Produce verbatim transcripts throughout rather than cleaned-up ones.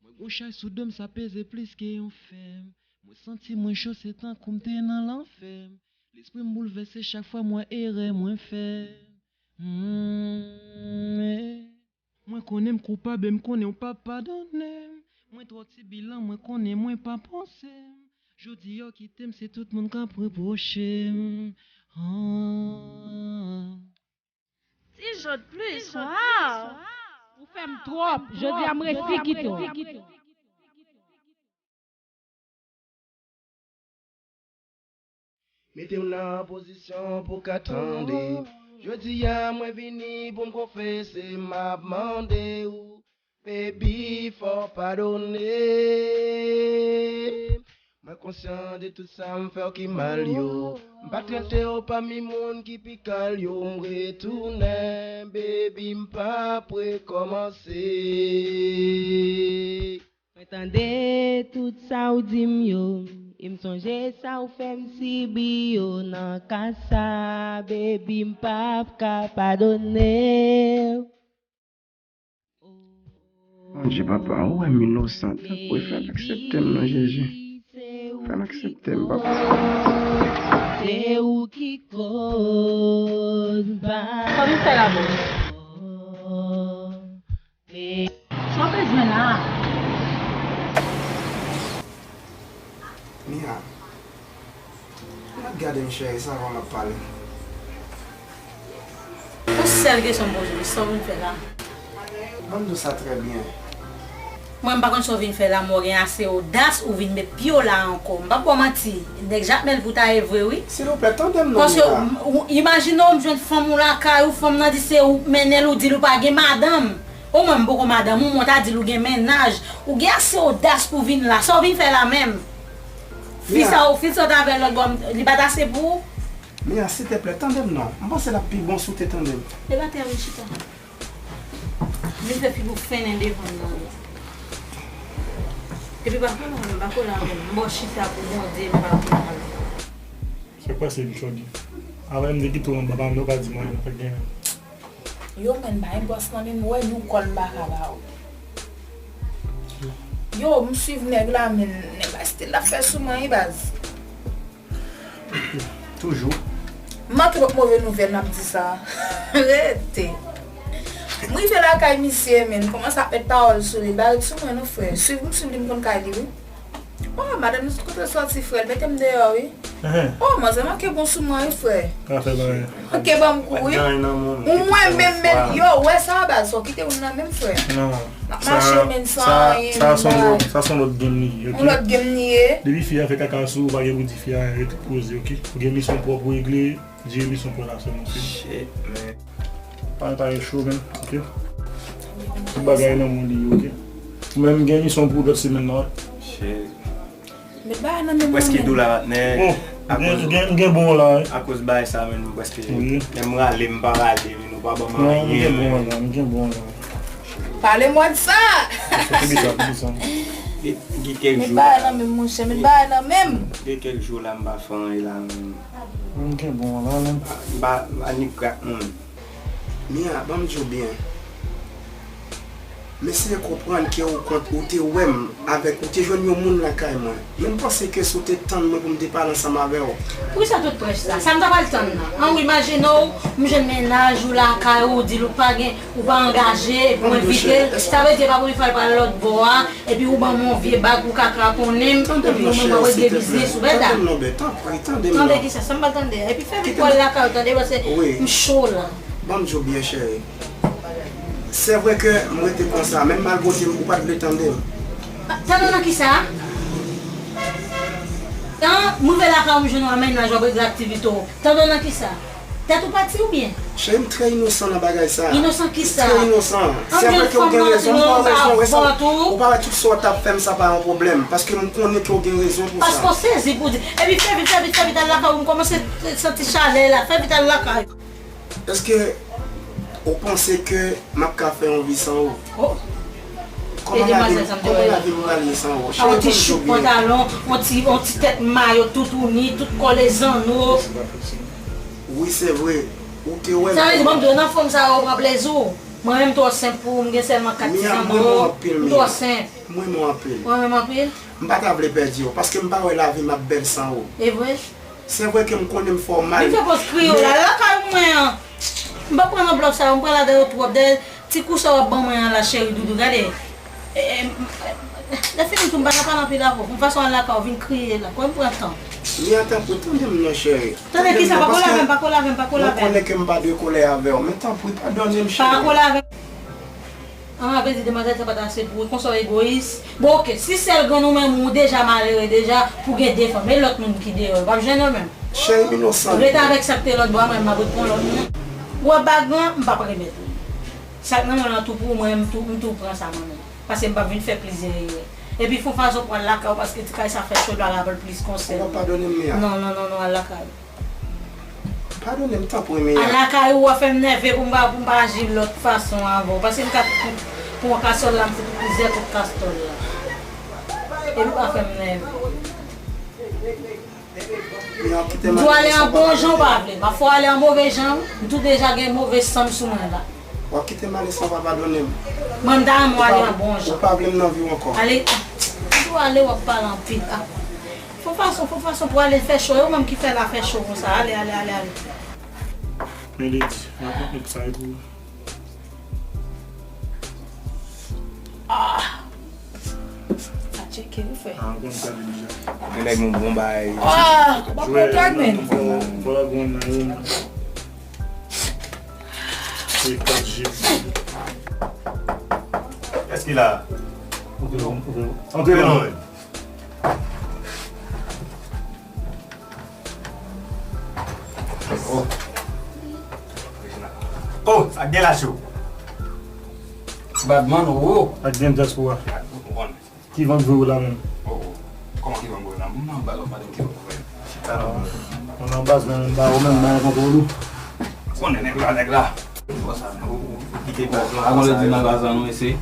Mwen gon chay sou do m, sa peze plis ke yon fè. Mwen santi mwen cho, se tankou m te nan lanfè. Lespri m boulvèse chak fwa m wè erè mwen fè. Hmm, eh. Mwen konnen m koupab e m konnen w p ap padone m. Mwen twò ti bilan, mwen konnen mwen pa panse m. Jodi a w kite m, se tout moun k ap repwoche m. Ah. Ti jòt plis, waw! Ou fè m twòp, jodi a m resi kite w. Mete w nan pozisyon pou w ka tande. Jodi a mwen vini pou m konfese, m ap mande w, baby, fò w padone m. Mwen konsyan de tout sa m fè w ki mal yo. M pa t rete w pami moun ki pi kal yo. M retounen, baby, m p ap rekòmanse. Mwen tande tout sa w di m yo, e m sonje sa w fè m sibi yo. Nan ka sa, baby, m p ap ka padone w. Bondye papa, ou wè m inosan, tanpri fè l aksepte m non Jezi. Fè l aksepte m papa. Se ou ki koz m pa. Sa w vin fè la menm? Sa w bezwen la? Mia, n ap gade m cheri, sa avan m ap pale. Yon sèl kesyon m poze w, sa w vin fè la? Ban m di w sa trè byen. Mwen m pa konn sa w vin fè la, men w gen ase odas ou vin met pye w la ankò. M p ap ba w manti, nèg Jakmèl pou ta ye vre wi. Silvouplè, tande m non Mia. Paske, imajine w m jwenn fanm ou lakay ou, fanm nan di se ou k mennen l, ou di l ou pa gen madanm. Omwen m poko madanm ou, men w ta di l ou gen mennaj. Ou gen ase odas pou w vin la. Sa w vin fè la menm? Fi sa ou, fi sa w t avè l lòt bò, li pa t ase pou ou? Mia, silteplè, tande m non. M panse l ap pi bon si w te tande m. Depi atè a vin chita. Vin fè figi w fennen devan m nan wi. Epi pa koule avè m, pa koule avè m. M ba w chita pou Bondye, epi pa koule avè m. Sa k pase Michody? Avan m te kite w anba, pa m, ou pa di m anyen, sa k genyen? Yo, men, bay bòs nan men m, wè nou kòl m pa ka ba ou. Yo, m swiv nèg la, men nèg la still ap fè sou mwen wi baz. Toujou. M manke twòp move nouvèl m ap di sa. Rete. M rive lakay misye, men, kòmanse ap met pawòl sou li, bay rete sou mwen non frè. Swiv m swiv li, m konn kay li wi. Oh, madanm nou sot kote l sòti frè, l mete m deyò wi. Oh, manzè manke bon sou mwen wi frè. Manke ban m kou wi. Ou mwen menm men, yo, ou wè sa baz, fò w kite moun nan menm frè. N ap mache men san anyen, sa se yon lòt, sa se yon lòt game li ye, oke? Yon lòt game li ye. Depi fi a fè kaka sou ou, pa gen pou di fi a anyen, rete poze, oke? Ou gen misyon pa w pou w regle, jere misyon pa w la sèlman, oke? Shit, man. Pa, pa gen cho, man, oke? Tout bagay nan men w li ye, oke? Ou menm gen misyon pou w lòt semèn nan, wi. Shit. Met bagay nan men m. Prèske dola patnè. Oh, m gen bon la wi. Akoz bagay sa menm, m prèske, menm rale m pa rale, men nou pa ban m anyen. Non, m gen bon la, m gen bon la. Pale mwa de sa. Kisa, kisa? Gen kèk jou la. Met bagay nan men m monchè, met bagay nan men m. Gen kèk jou la m pa fè anyen la menm. M gen bon la menm. M pa, m pa ni krak non. Mia, ban m di w byen. M eseye konprann ke ou kont ou te wè m avèk, ou te jwenn yon moun lakay mwen. Men m panse ke si w te tann mwen pou m te pale ansanm avè w. Poukisa tout près la? Sa m ta pral tann nan? An, ou imajine w, m jwenn mennaj ou lakay ou, ou di l ou pa gen, ou pa angaje, epi w envite l. Sa vle di e pa premye fwa l pral lòt bò a, epi ou ban m yon vye bag ou ka kraponnen m, epi ou menm w ap regle biznis ou, bèl dam. Tande kisa, sa m pral tande a? Epi fè vit pou w al lakay ou, tande, paske m cho la. Ban m di w byen, cheri. Se vre ke m rete konsa, men malgre w te, ou pa t vle tande m. Tande w nan kisa? An, m rive lakay ou, m jwenn w nan mennaj w ap regle aktivite w. Tande w nan kisa? Tèt ou pati oubyen? Cheri, m trè inosan nan bagay sa. Inosan kisa? M trè inosan. Se vre ke w gen rezon, m pran rezon, wè sa, ou pa wè tout sa w t ap fè m, sa pa yon pwoblèm, paske m konnen ke w gen rezon pou sa. Paske w sezi pou di. Epi fè vit, fè vit, fè vit al lakay ou, m kòmanse santi chalè la, fè vit al lakay ou. Èske ou panse ke m ap ka fè yon vi san ou? Oh. Kòman lavi m, kòman lavi m pral ye san ou? Cheri, ban m di w byen. Yon ti chouk pantalon, yon ti, yon ti tèt mayo toutouni, tout kòle zanno. Wi, se vre. Ou te wè m. Sa vle di, ban m di w, nan fòm sa a, ou pran plezi w. Mwen menm m twò senp pou ou, m gen sèlman kat ti zanmi yo. M twò senp. Mwen renmen w anpil. Mwen renmen w anpil. M pa ta vle pèdi w, paske m pa wè lavi m ap bèl san ou. E vre? Se vre ke m konnen m fè w mal. Vin fè pòz kriye w la, lakay mwen an. M p ap pran nan blòf sa yo, m pran ladan yo twòp. Dèyè ti kou sa w ap ban mwen an la, cheri doudou, gade. E, e, m, e, lèfini tou, m pa ka pale anpil avè w. Yon fason al lakay ou vin kriye la. Kwè m pran tan. Mia, tanpri, tande m non, cheri. Tande kisa, pa kole avè m, pa kole avè m, pa kole avè m. Mwen konnen ke m pa dwe kole avè w, men tanpri, padone m, cheri. Pa kole avè m. An, vle di demwazèl sa pa t ase pou ou, konsa w egoyis. Bon, oke, si sèl grann ou menm ou deja malere deja, pou gen de fanm, e lòt moun ki deyò yo, w ap jwenn yo menm? Cheri, m inosan. Rete avèk sa k te lòt bò a, mwen m ap ret pran lòt moun. Ou wè bagran, m p ap remèt ou. Sa k nan men w lan tou pou ou, mwen m tou, m tou pran sa mwen menm. Paske m p ap vin fè plizyè erè. Epi fè yon fason pou al lakay ou, paske ti kay sa fè cho, l pa ka pran plis konsèy. Ou p ap padone m, Mia? Non, non, non, non, al lakay ou. Padone m, tanpri, Mia. Al lakay ou, w ap fè m nève pou m pa, pou m pa aji lòt fason avè w. Paske m ka fout, pou yon kasòl la, m fout plizyè kout kastòl la. Epi w pa fè m nève. Mia, w kite m ale. M tou ale an bon jan, ou pa vle. M ap fè w ale an move jan, wi. M tou deja gen move san m sou mwen la. W ap kite m ale san w pa padone m? Mwen, m ta renmen w ale an bon jan. Ou pa vle m nan vi w ankò. Ale, m tou ale, w ap pale anpil. Ah. Fè fason, fè fason pou ale fè cho. E ou menm ki fè la fè cho konsa. Ale, ale, ale, ale. Men Lady, rakonte nou kisa e pou ou. Ah! Sa tcheke, ou fè. Ah, ou konn gade deja. Gen nèg yon bon bagay. Ah! Ba konn gad, men. Bon, bon, bon, bon. Se kat G. Kiyès ki la? Antre non. Antre non. Antre non. Oh. Oh, sa gen la cho. Badman, oh. Ak gen dyaspora. Ki van voye w la menm? Oh, oh. Kòman ki van voye w la? Moun nan baz, w ap mande m ki van voye m. Chita la. Moun nan baz la menm, ba ou menm, ba yon kontwòl ou. Konnen nèg la, nèg la. Bon, sa, ou, ou kite baz lan. Avan le di nan baz la, nou eseye.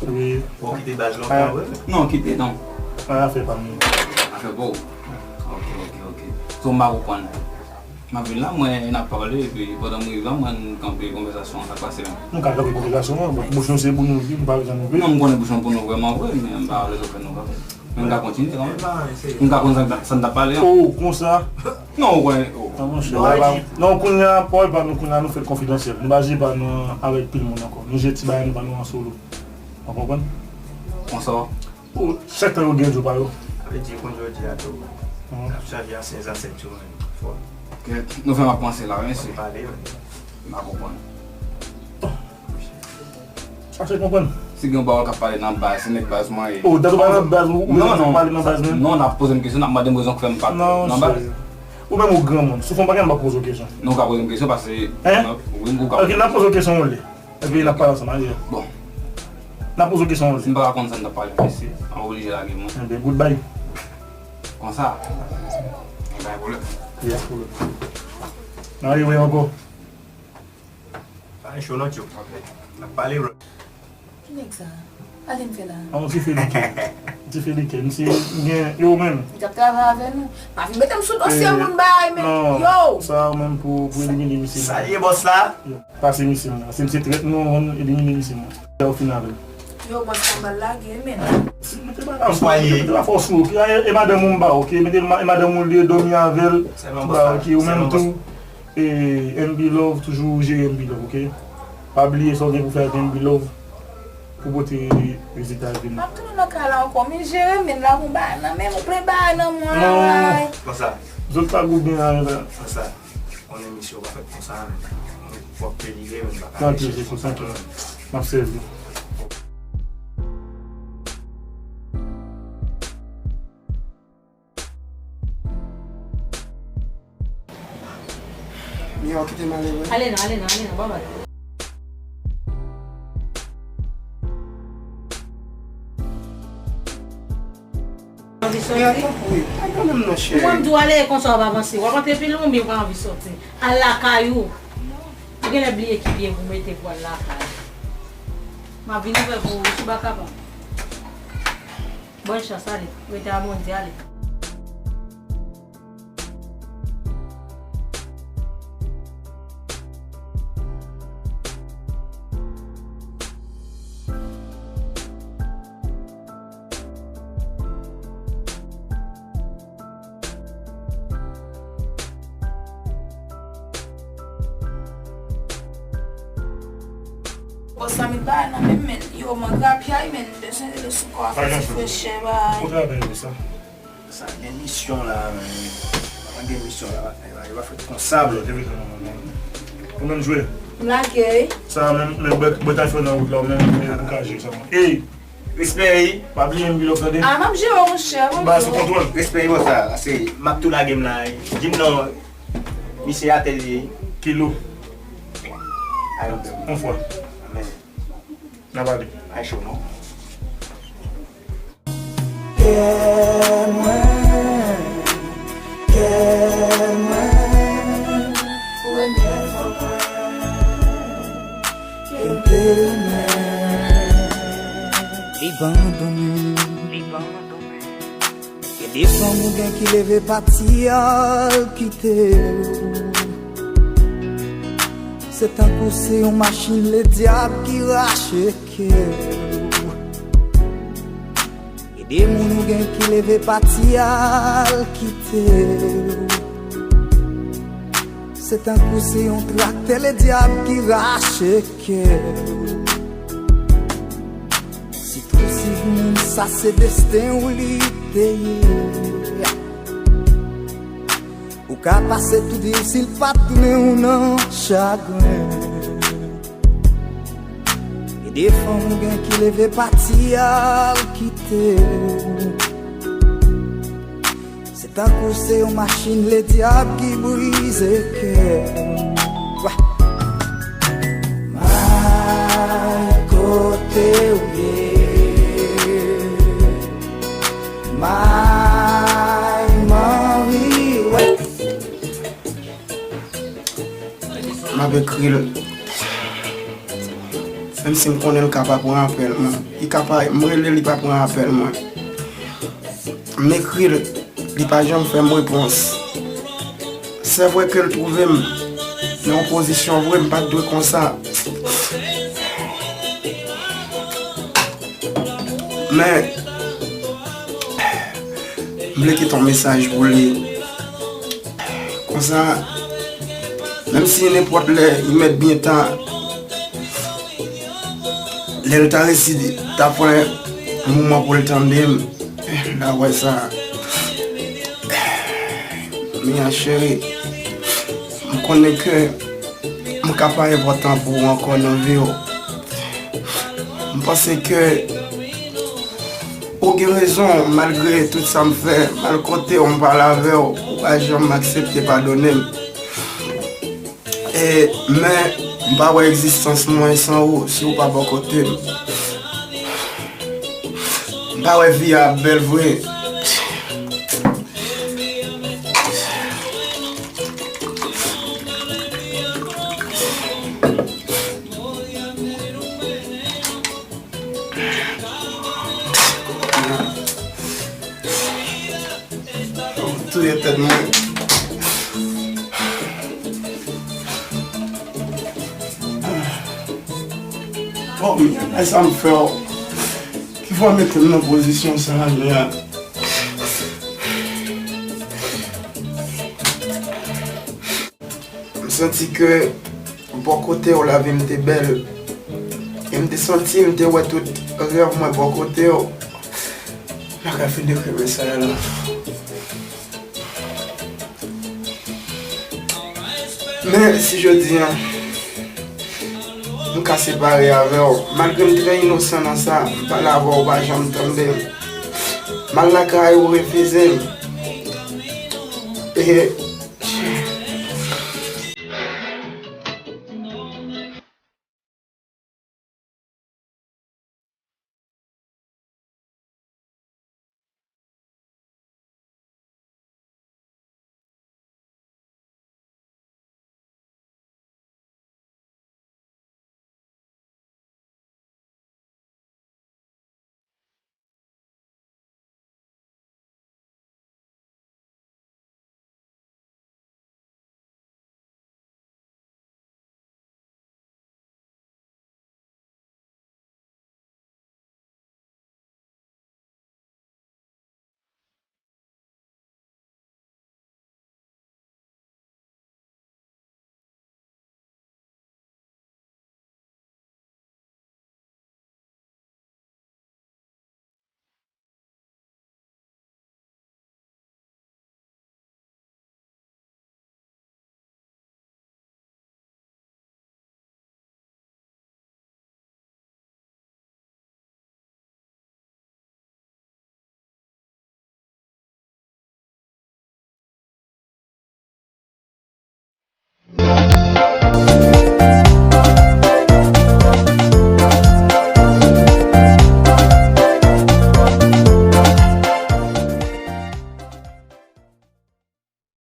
Wi. Ou kite baz lan, wi. Non, kite, non. Sa afè pa m. Afè pa w. Ok, ok, ok. So, m pa konprann. M ap vin la, mwen, n ap pale, epi pandan mwen rive la, mwen kanpe konvèsasyon an, sa k pase menm? Nou ka kanpe konvèsasyon an, bon, bouch nou se pou nou, nou pa bezwen nou. Non, m konnen bouch nou pou nou vrèman vre, men m pa wè rezon fè nou kanpe. Men m ka kontinye kanmenm. M ka konn sa, sa n t ap pale an. Oh, konsa? Non, ou konnen, oh. Ah, monchè, la, la, non, kounye a, pawòl pa nou, kounye a, nou fè l konfidansyèl. Nou pa jwe pa nou avèk pil moun ankò. Nou jwe ti bagay nou pa nou an solo. Ou konprann? Konsa. Oh, chak tan yo gen jou pa yo. Sa vle di, konn jodi a tou. N ap chanje ansyen zansèt yo, men, fò. Kèt, nou fè m ap panse la, wi, mesye. Pale, wi. M pa konprann. Sa fè konprann. Si gen yon pawòl k ap pale nan baz, se nèg baz mwen ye. Oh, dat ou pale nan baz, ou, ou menm pale nan baz menm? Non, n ap poze m kesyon, n ap mande m rezon k fè m pa nan baz. Ou menm ou granmoun. Si w fè yon bagay, m pa poze w kesyon. Non, ou ka poze m kesyon paske, wi, ou ka. Ok, n ap poze w kesyon, ou lè. Epi n ap pale ansanm, ale. Bon. N ap poze w kesyon, ou lè. Si m pa ka konn sa n t ap pale, mesye, an oblije lage mwen. Enben, goodbye. Konsa. Enben, pwoblèm. Yes, pwoblèm. N a rive ankò. Pa gen cho non, tchou. N ap pale, bro. Ki nèg sa? Pale m fè la. A, yon ti felike. Ti felike. Misye gen, yo menm. Misye ap travay avè nou. Pa vin mete m sou dosye moun bagay, men. Non. Yo! Sa menm pou, pou elimine misye. Sa ye, bòs la? Yo. Pase misye m nan. Se misye trèt nou, ann elimine misye m nan. Lè w fin avè l. Yo, bòs la bal lage, men. Si, mete bagay ansanm, mete bagay fòs ou, ok? E, e madanm ou m ba, ok? Mete ma-, e madanm ou l ye, dòmi avè l. Sèlman bòs la. Ba, ok, ou menm tou. E, M B Love, toujou jere M B Love, ok? Pa bliye sa w gen pou fè ak M B Love pou pote rezilta yo vini. M ap tounen nan kay la ankò, men jere, men la gon bagay nan men m, ou plen bagay nan men w, ay. Konsa. Zòt pa goumen anyen la. Konsa. Konnen misye w pa fèt konsa, men. Fòk delire, men m pa ka reche. Trankil, se konsa. M ap sèvi. Mia, w kite m ale vre? Ale non, ale non, ale non, bye bye. Anvi soti? Mia, tanpri, pa gade m non, cheri. Mwen, m di w ale, konsa w ap avanse. W ap antre pi lwen oubyen w pa anvi soti? Al lakay ou. Ou genlè bliye ki pye pou mete pou al lakay. M ap vin ouvè pou ou, si w pa kapab. Bòn chans, ale. Rete a Bondye, ale. Bòs la met bagay nan men m, men yo, man grapyay, men m bezwen rele sou kò a fè ti frechè, bay. Kontre avè yo sa. Sa gen misyon la, men. Mwen gen misyon la, bagay yo pa fèt konsa, bro. Ou menm jwe. M lage. Sa menm, men bwè, bwè ta fè nan wout la, ou menm, men ou ka jwe sa. Ey! Respè, ey! Pa bliye m, Bilòk, tande? A, m ap jere w, monchè, m ap jere w. Ba sou kontwòl. Respè, ey, bò sa, se, m ap tou lage m la, ey. Di m non, misye atè li ye. Kilo. Ayon. On fwa. Amèn. N a pale. Ay cho non. Kè mwen, kè mwen, premye fwa mwen, ke m te renmen. Li ban m domi. Gen de fanm ou gen ki leve pati al kite w. Se tankou se yon machin ledyab ki rache kè w. Gen de moun ou gen ki leve pati al kite w. Se tankou se yon traktè ledyab ki rache kè w. Si tou si moun sa se desten ou li te ye. Ou ka pase tout vi w si l pa tounen w nan chagren. Gen de fanm ou gen ki leve pati al kite w. Se tankou se yon machin ledyab ki brize kè w. May kote w ye. May m anvi wè. M ap ekri l. Menm si m konnen l ka pa pran apèl mwen. Li ka pa, m rele l, li pa pran apèl mwen. M ekri l, li pa janm fè m repons. Se vre ke l twouve m nan yon pozisyon vre, m pa t dwe konsa. Men, m vle kite yon mesaj pou li. Konsa, menm si nenpòt lè, li mèt byen ta, lè l ta resi ta pran yon moman pou l tande m, l a wè sa. Mia cheri, m konnen ke m ka pa enpòtan pou ou ankò nan vi w. M panse ke ou gen rezon, malgre tout sa m fè, m al kote w, m pale avè w, ou pa janm aksepte padone m. E, men, m pa wè egzistans mwen san ou, si ou pa bò kote m. M pa wè vi a ap bèl vre. Touye tèt mwen. Oh, men, sa m fè w. Ki fè w mete m nan pozisyon sa a, jodi a? M santi ke bò kote w lavi m te bèl. E m te santi m te wè tout rèv mwen bò kote w. M pa ka fin dekri mesaj la. Men si jodi a m ka separe avè w, malgre m trè inosan nan sa, m pale avè w, ou pa janm tande m. M al lakay ou, ou refize m. E